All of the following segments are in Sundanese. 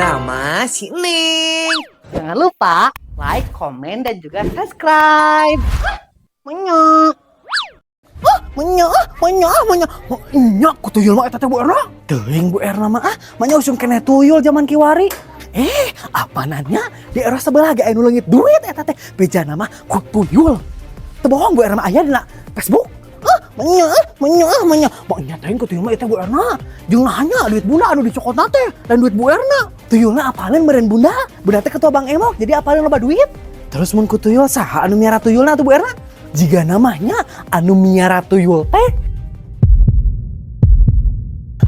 Drama si Neng. Jangan lupa like, komen, dan juga subscribe. Menyok. Ah, menyok, ah, menyok, ah, menyok. Menyok ku tuyul mah eta teh, Bu Erna. Teuing, Bu Erna mah ah, manya usum keneh tuyul zaman kiwari. Eh, apa nanya? Di era sebelah ge aya nu leungit duit eta teh. Bejana mah ku tuyul. Teu bohong, Bu Erna mah, aya dina Facebook. Ah, menyok, ah, menyok, ah, menyok. Maknya teuing ku tuyul mah eta, Bu Erna. Jeung nanya duit Bunda anu dicokotna teh dan duit Bu Erna. Tuyulna apaleun meureun Bunda? Bunda teh ketua Bank Emok, jadi apaleun loba duit. Terus mun ku tuyul, saha anu miara tuyulna tuh, Bu Erna? Jika namanya anu miara tuyul teh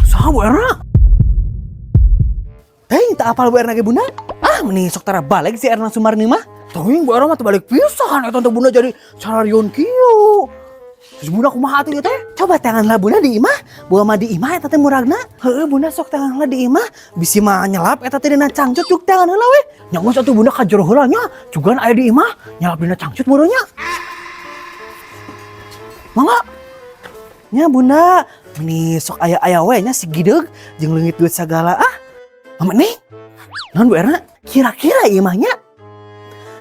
saha, Bu Erna? Teh tak apal Bu Erna ge, Bunda? Ah, meni sok tara balik si Erna Sumarni mah. Teuing, Bu Erna mah teu balik pisan eta teh, Bunda, jadi cararion kieu. Terus Bunda kumaha atuh ieu teh? Coba teangan lah Bunda di imah. Buah mah di imah eta teh muragna. Heueuh, Bunda, sok teangan lah di imah. Bisi mah nyelap eta teh dina cangcut, cuk teangan heula we. Nya geus atuh, Bunda, ka jero heula nya. Cugan aya di imah nyelap dina cangcut meureun nya. Mangga. Nya, Bunda, meni sok aya-aya we nya si gideug jeung leungit duit sagala ah. Mama nih. Naon, Bu Erna? Kira-kira imahnya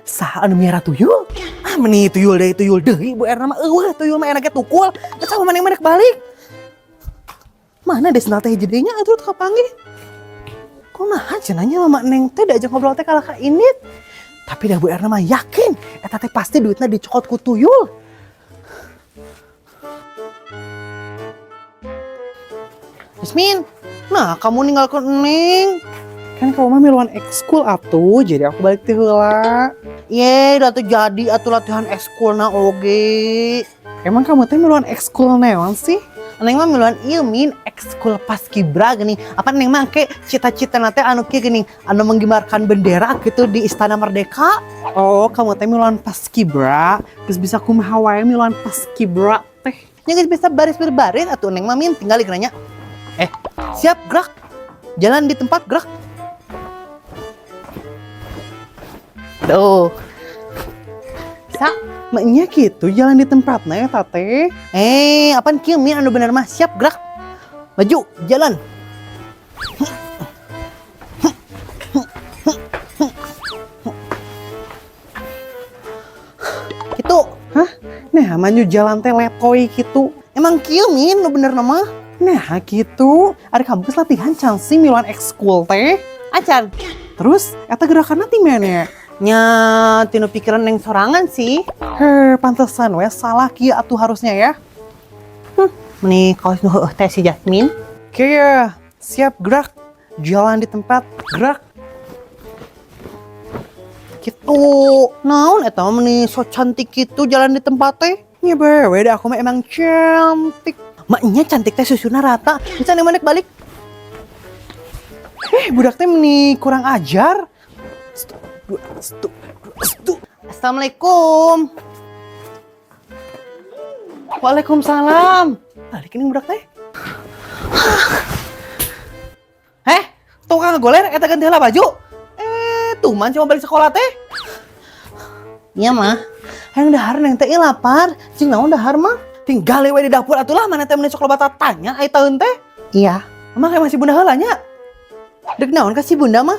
saha anu miara tuyul? Ah, meni tuyul deui, tuyul deui, Bu Erna mah euweuh tuyul mah, enak ge tukul. Geus sama maneh maneh balik. Mana deh sendal teh jadinya atuh kapanggih. Kumaha cenah nya Mama Neng teh, diajak ngobrol teh kalah ka init. Tapi dah Bu Erna mah yakin eta teh pasti duitnya dicokot ku tuyul. Yasmin, nah kamu ninggalkan Neng. Kan kamu mah miluan ekskul atuh, jadi aku balik ti heula. Ye, udah tuh jadi atuh latihan ekskul na oge. Emang kamu teh miluan ekskul naon sih? Neng mah miluan ieu, Min, ekskul paskibra gini. Apa Neng mah ke cita-cita teh anu kieu gini, anu mengibarkan bendera gitu di Istana Merdeka. Oh, kamu teh miluan paskibra. Terus bisa kumaha wae miluan paskibra teh? Nya geus bisa baris berbaris atuh Neng mah, Min, tinggal nanya. Eh, siap gerak. Jalan di tempat, gerak. Tuh. Bisa? Maknya gitu jalan di tempatnya ya teh. Eh, apaan kieu, Min, anu bener mah siap gerak. Maju, jalan. Gitu. Hah? Nah, maju jalan teh letoy gitu. Emang kieu, Min, nu bener nama? Nah, gitu. Ada kampus latihan can sih miluan ekskul teh? Acan. Terus, eta gerakanna ti mana? Nya tinu pikiran Neng sorangan sih. Heh, pantesan we salah kieu atuh harusnya ya. Meni kaos nu heueuh teh si Jasmine. Kia, siap gerak. Jalan di tempat, gerak. Gitu. Naon eta mah meni so cantik gitu jalan di tempat teh? Nya bewe dah, aku mah emang cantik. Maknya cantik teh susuna rata. Bisa nih manek balik. Eh, budak teh meni kurang ajar. Satu, dua, satu, dua, satu. Assalamualaikum. Waalaikumsalam. Balik ini budak teh. Heh, tukang goler eta ganti heula baju. Eh, tuh man cuma balik sekolah teh. Iya mah. Hayang dahar Neng teh, ih, lapar. Cing naon dahar mah? Tinggal we di dapur atulah, mana teh meni sok loba tanya ai taeun teh. Iya. Emang kayak masih Bunda heula nya? Dek naon ka si Bunda mah?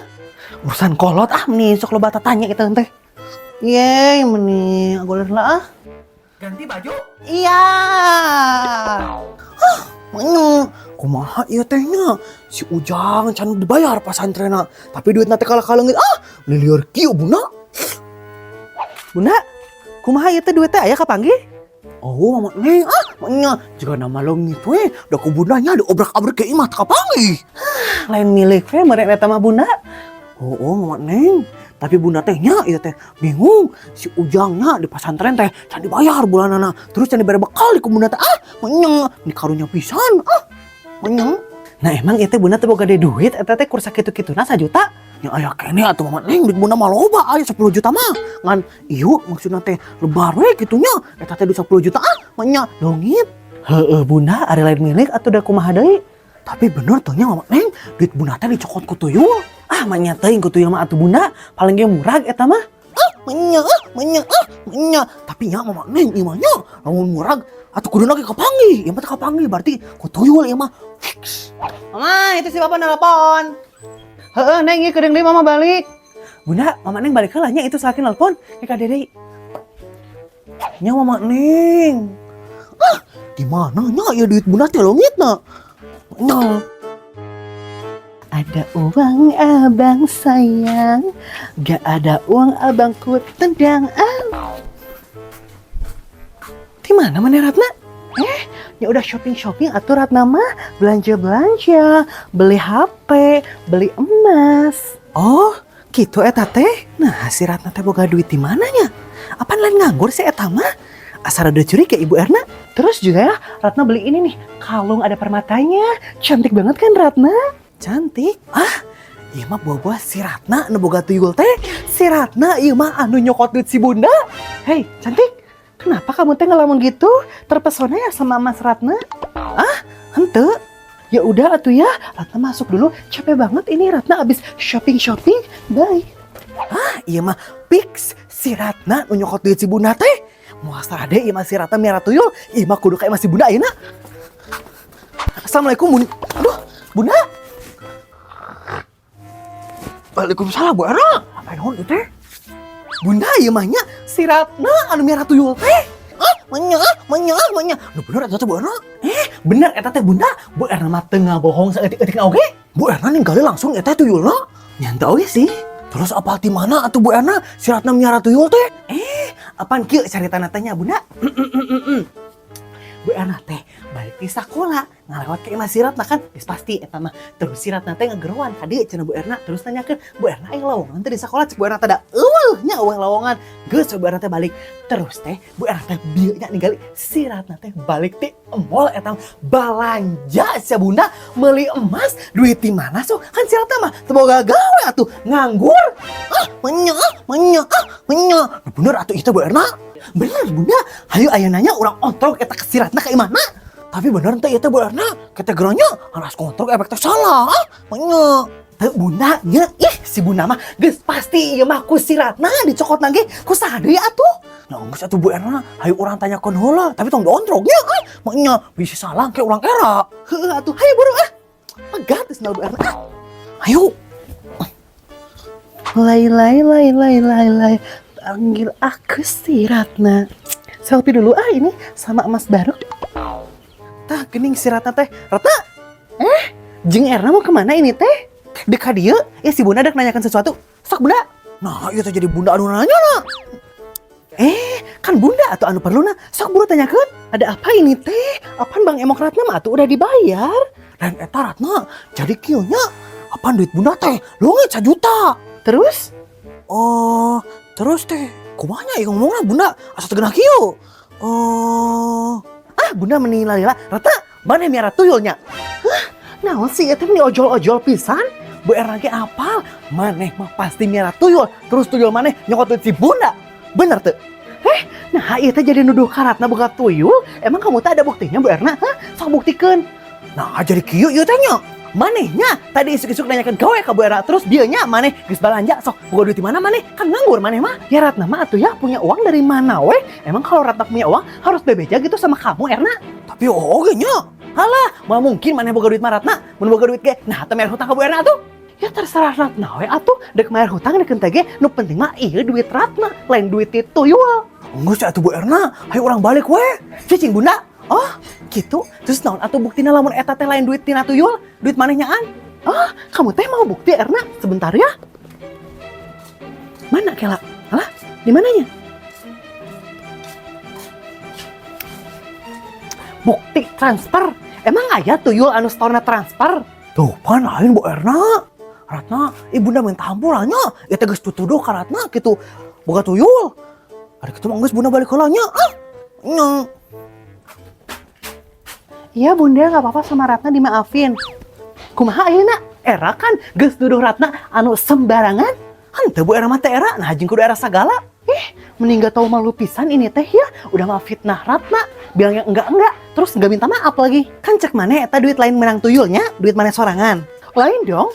Urusan kolot ah, meni sok loba tanya kita teh. Ye, meni goler lah ah. Ganti baju? Iya. Hah, menyu. Kumaha ieu teh nya? Si Ujang can dibayar pasantrena, tapi duitna teh kalah leungit ah, lilieur kieu, Bunda. Bunda, kumaha ieu teh, duit teh aya kapanggih? Oh, Mama Neng ah, nya jika nama leungit we, da ku Bundanya diobrak-abrik ke imah teu kapanggih. Lain milik we meureun eta mah, Bunda. Oh, Mama Neng. Tapi Bunda teh nya ieu teh bingung, si Ujangnya di pesantren teh can dibayar bulanana. Terus can dibere bekal di ku Bunda teh ah, nya di karunya pisan ah. Menyu. Nah, emang itu Bunda teh boga duit eta teh kursa kitu-kituna 1 juta? Ya aya keneh atuh, Mama Neng, duit Bunda mah loba, aya 10 juta mah. Ngan ieu maksudna teh lebar we kitu nya, eta teh duit 10 juta ah, nya leungit. Heeh, Bunda, ari lain milik atuh da kumaha deui? Tapi bener tuh nya, Mama Neng, duit Bunda teh dicokot ku tuyul. Ah, mah teuing ku tuyul mah atuh, Bunda, paling ge murag eta mah. Ah, menyu, ah, menyu, ah, menyu. Tapi nya, Mama Neng, ieu mah nya lamun murag atuh kuduna ge kapanggih. Ieu mah teh kapanggih berarti ku tuyul ieu mah fix. Mama, itu si Bapak nelpon. Heeh, Neng, ieu kedeung deui Mama balik. Bunda, Mama Neng balik heula nya, itu salaki nelpon. Ke ka Dede. Nya, Mama Neng. Ah, di mana nya ya duit Bunda teh leungit na? Nya. Ada uang abang sayang, gak ada uang abangku tendang. Ah. Di mana mana Ratna? Eh, ya udah shopping shopping atau Ratna mah belanja belanja, beli HP, beli emas. Oh, gitu eta teh. Nah, si Ratna teh boga duit di mananya? Apaan lain nganggur sih eta mah? Asa rada curiga Ibu Erna. Terus juga ya, Ratna beli ini nih, kalung ada permatanya. Cantik banget kan, Ratna? Cantik. Ah, ieu mah buah-buah si Ratna nu boga tuyul teh. Si Ratna ieu mah anu nyokot duit si Bunda. Hei, cantik. Kenapa kamu teh ngelamun gitu? Terpesona ya sama Mas Ratna? Ah, henteu. Ya udah atuh ya, Ratna masuk dulu. Capek banget ini Ratna abis shopping-shopping. Bye. Ah, ieu mah fix si Ratna nu nyokot duit si Bunda teh. Moal sarade ieu mah si Ratna miara tuyul. Ieu mah kudu ka imah si Bunda ayeuna. Assalamualaikum, Bunda. Aduh, Bunda. Waalaikumsalam, Bu Erna. Apa naon ieu teh? Bunda, ieu mah nya si Ratna anu miara tuyul teh. Ah, menya, menya, menya. Nu bener eta teh, Bu Erna. Eh, bener eta teh, Bunda. Bu Erna mah teu ngabohong saeutik-eutik oge. Bu Erna ninggali langsung eta tuyulna. Nya henteu oge sih. Terus apa di mana atuh, Bu Erna, si Ratna miara tuyul teh? Eh, apaan kieu caritana teh nya, Bunda? Bu Erna teh balik di sekolah ngalewat ke imah si Ratna kan geus pasti eta mah. Terus si Ratna teh ngegeroan ka dieu cenah Bu Erna, terus nanyakeun, "Bu Erna, aya lowongan teh di sekolah?" Cek Bu Erna teh, da euweuh nya, euweuh lowongan. Geus, Bu Erna teh balik. Terus teh Bu Erna teh bieu nya ningali si Ratna teh balik ti mall eta mah, balanja sia, Bunda, meuli emas. Duit di mana sok? Kan si Ratna mah teu boga gawe atuh, nganggur. Ah, menya, menya, ah, menya. Bener atuh itu, Bu Erna? Bener, Bunda. Hayu ayeuna nya urang ontrog eta ke si Ratna ka imahna. Tapi bener teh ieu teh, Bu Erna? Kategorinya harus kontrol efek teh salah. Ah, menya. Teu, Bunda nya, ih, si Bunda mah geus pasti ieu mah ku si Ratna dicokot lagi ku saha deui atuh. Nah, geus atuh, Bu Erna, hayu urang tanyakeun heula, tapi tong diontrog nya. Ah, menya bisa salah ke urang era. Heueuh atuh, hayu buru ah. Pegat geus Bu Erna. Ah. Ayo. Lay lay lay lay lay lay, panggil aku si Ratna. Selfie dulu ah ini sama emas baru. Tah gening si Ratna teh. Ratna? Eh, jeung Erna mau kemana ini teh? Dek ka dieu, ya si Bunda dek nanyakan sesuatu. Sok, Bunda. Nah, ieu teh jadi Bunda anu nanya na. Eh, kan Bunda atau anu perlu na. Sok buru tanyakeun. Ada apa ini teh? Apaan Bang Emok Ratna mah atuh udah dibayar. Dan eta Ratna, jadi kieu nya. Apaan duit Bunda teh? Leungit 1 juta. Terus? Oh, terus teh kumaha nya ieu ngomongna, Bunda asa teu geunah kieu. Oh, ah Bunda mending lila. Ratna, mana miara tuyulnya? Hah, naon sih eta meni ojol-ojol pisan? Bu Erna ge apal, maneh mah pasti miara tuyul. Terus tuyul maneh nyokot duit si Bunda. Bener tuh? Eh, nah ieu teh jadi nuduh ka Ratna boga tuyul. Emang kamu teh ada buktinya, Bu Erna? Hah? Sok buktikeun. Nah, jadi kieu ieu teh nya. Manehnya tadi isuk-isuk nanyakan gawe ka Bu Erna, terus dieu nya maneh geus balanja. Sok boga duit di mana maneh? Kan nganggur maneh mah. Ya Ratna mah atuh ya punya uang dari mana weh? Emang kalau Ratna punya uang harus bebeja gitu sama kamu, Erna? Tapi oge nya. Halah, moal mungkin maneh boga duit mah, Ratna. Mun boga duit ge, nah teu bayar hutang ka Bu Erna atuh. Ya terserah Ratna we atuh, dek bayar hutang dek henteu ge, nu penting mah ieu duit Ratna, lain duit itu tuyul. Geus atuh, Bu Erna, hayu urang balik we. Cicing, Bunda. Oh, gitu. Terus naon atuh buktina lamun eta teh lain duit tina tuyul, duit maneh nyaan? Oh, kamu teh mau bukti, Erna? Sebentar ya. Mana Kela? Alah, di mananya? Bukti transfer. Emang aya tuyul anu setorna transfer? Tuh, pan lain, Bu Erna. Ratna, ibunda minta hampura nya. Ieu teh geus tutuduh ka Ratna gitu. Boga tuyul. Ari kitu mah geus, Bunda balik heula nya. Ah. Nya. Iya Bunda, nggak apa-apa sama Ratna dimaafin. Kumaha ayeuna? Era kan geus nuduh Ratna anu sembarangan. Henteu, Bu Era mah teh era, nah jeung kudu era sagala. Eh, mending gak tau malu pisan ini teh ya. Udah mah fitnah Ratna, bilangnya enggak-enggak, terus nggak minta maaf lagi. Kan cek maneh eta duit lain menang tuyulnya, duit maneh sorangan. Lain dong.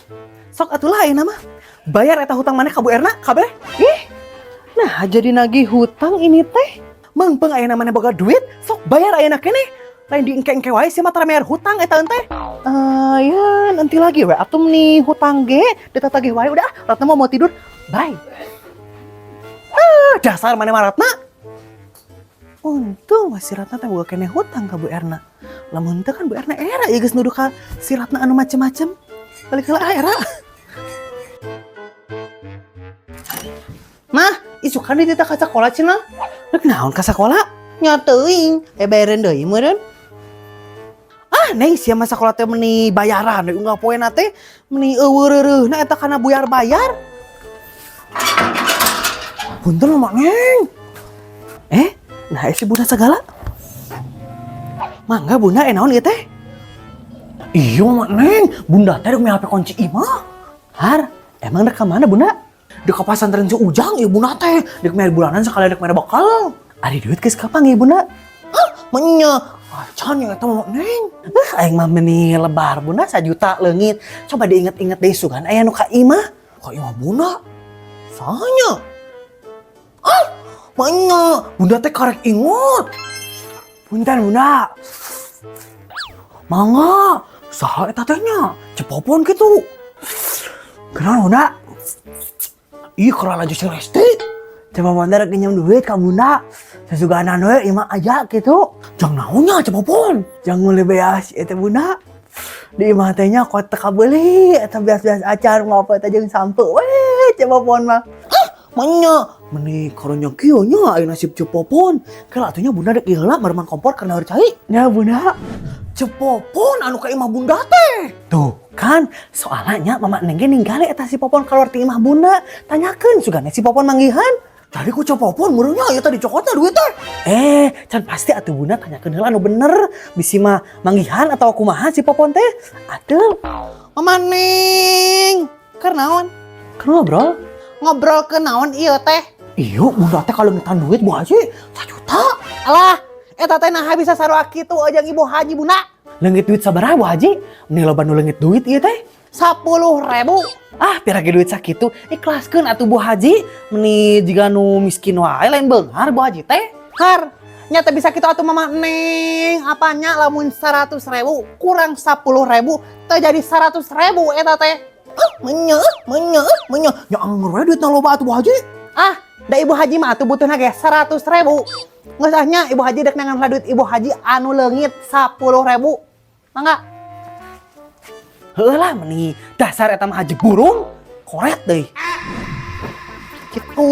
Sok atulah ayeuna mah. Bayar eta hutang maneh ka Bu Erna, kabeh. Ih, nah jadi nagih hutang ini teh. Mengpeng ayeuna maneh boga duit, sok bayar ayeuna keneh. Lain di engke-engke wae sia mah tara mayar hutang eta teh. Eh ya, nanti lagi we atuh nih hutang ge ditatagih wae udah. Ratna mau mau tidur. Bye. Ah, dasar mana mah Ratna. Untung masih Ratna teh boga keneh hutang ka Bu Erna. Lamun teu kan Bu Erna era ieu geus nuduh ka si Ratna anu macem-macem. Balik heula ah, era. Mah, isukan dititah ka sakola cenah. Rek naon ka sakola? Nya teuing, bayaran deui meureun. Ah, Neng sia mah sakola teh meuni bayaran we unggal poena teh meuni eueuh reureuhna eta kana buyar bayar. Punten mak Neng. Eh, nah si Bunda segala. Mangga Bunda, naon ieu teh? Iya mak Neng, Bunda teh rek HP kunci imah. Har, emang rek ka mana Bunda? Dek ka pasantren si Ujang ieu Bunda teh, dek mere bulanan sekalian dek mere bekal. Ari duit geus kapan ieu Bunda? Hah, menya. Acan yang eta mak Neng. Aing mah meuni lebar Bunda 1 juta leungit. Coba diinget-inget deui sugan aya nu ka imah. Ka imah Bunda? Sanya. Ah, menya. Bunda teh karek ingut. Punten Bunda. Mangga, saha eta teh nya? Cepopon kitu. Kenal Bunda? Ih, kenal aja si Resti. Coba Bunda rek nginjem duit ka Bunda. Sasuganan we imah aja gitu. Jang naonnya Cepopon? Jang meuli beas eta Bunda. Di imah teh nya kuat teu kabeuli eta beas-beas acar ngopo eta jeung sampe we Cepopon mah. Hah, menya meni karunya kieu nya aya nasib Cepopon. Kela atuh nya Bunda dek ieu heula mareman kompor kana cai. Nya Bunda. Cepopon anu ka imah Bunda teh. Tuh kan, soalnya Mama Neng ge ninggali eta si Popon keluar ti imah Bunda. Tanyakeun sugane si Popon manggihan. Jadi ku Cepopon meureunnya ieu teh dicokotna duit teh. Eh, can pasti atuh Bunda, tanyakeun heula anu bener. Bisi mah manggihan atau kumaha si Popon teh. Atuh. Mama Neng, keur naon? Keur ngobrol. Ngobrol ke naon ieu teh? Iya, Bunda teh kalau ngitan duit Bu Haji, 1 juta. Alah, eta teh naha bisa sarua kitu jeung Ibu Haji Bunda? Leungit duit sabaraha Bu Haji? Meni loba nu leungit duit ieu teh. 10.000. Ah, pirage duit sakitu, ikhlaskeun atuh Bu Haji. Meni jiga nu miskin wae lain beunghar Bu Haji teh. Har, nyata bisa kitu atuh Mama Neng. Apanya lamun 100.000 kurang 10.000 teh jadi 100.000 eta teh. Ah, menya, menya, menya. Ya anger we duitna loba atuh Bu Haji. Ah, da Ibu Haji mah atuh butuhna ge 100.000. Geus ah nya Ibu Haji dek neangan heula duit Ibu Haji anu leungit 10.000. Mangga. Heuh lah meni dasar eta mah haji burung. Koret deui. Gitu.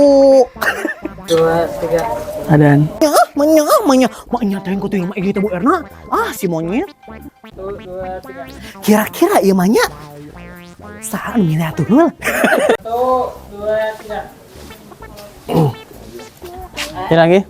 Dua, tiga. Adan. Ya, menya, menya. Maknya teh ku tuyul mah ieu teh Bu Erna. Ah, si monyet. Satu, dua, tiga. Kira-kira ieu mah nya saha anu milih tuyul? Satu, dua, tiga. Ini lagi.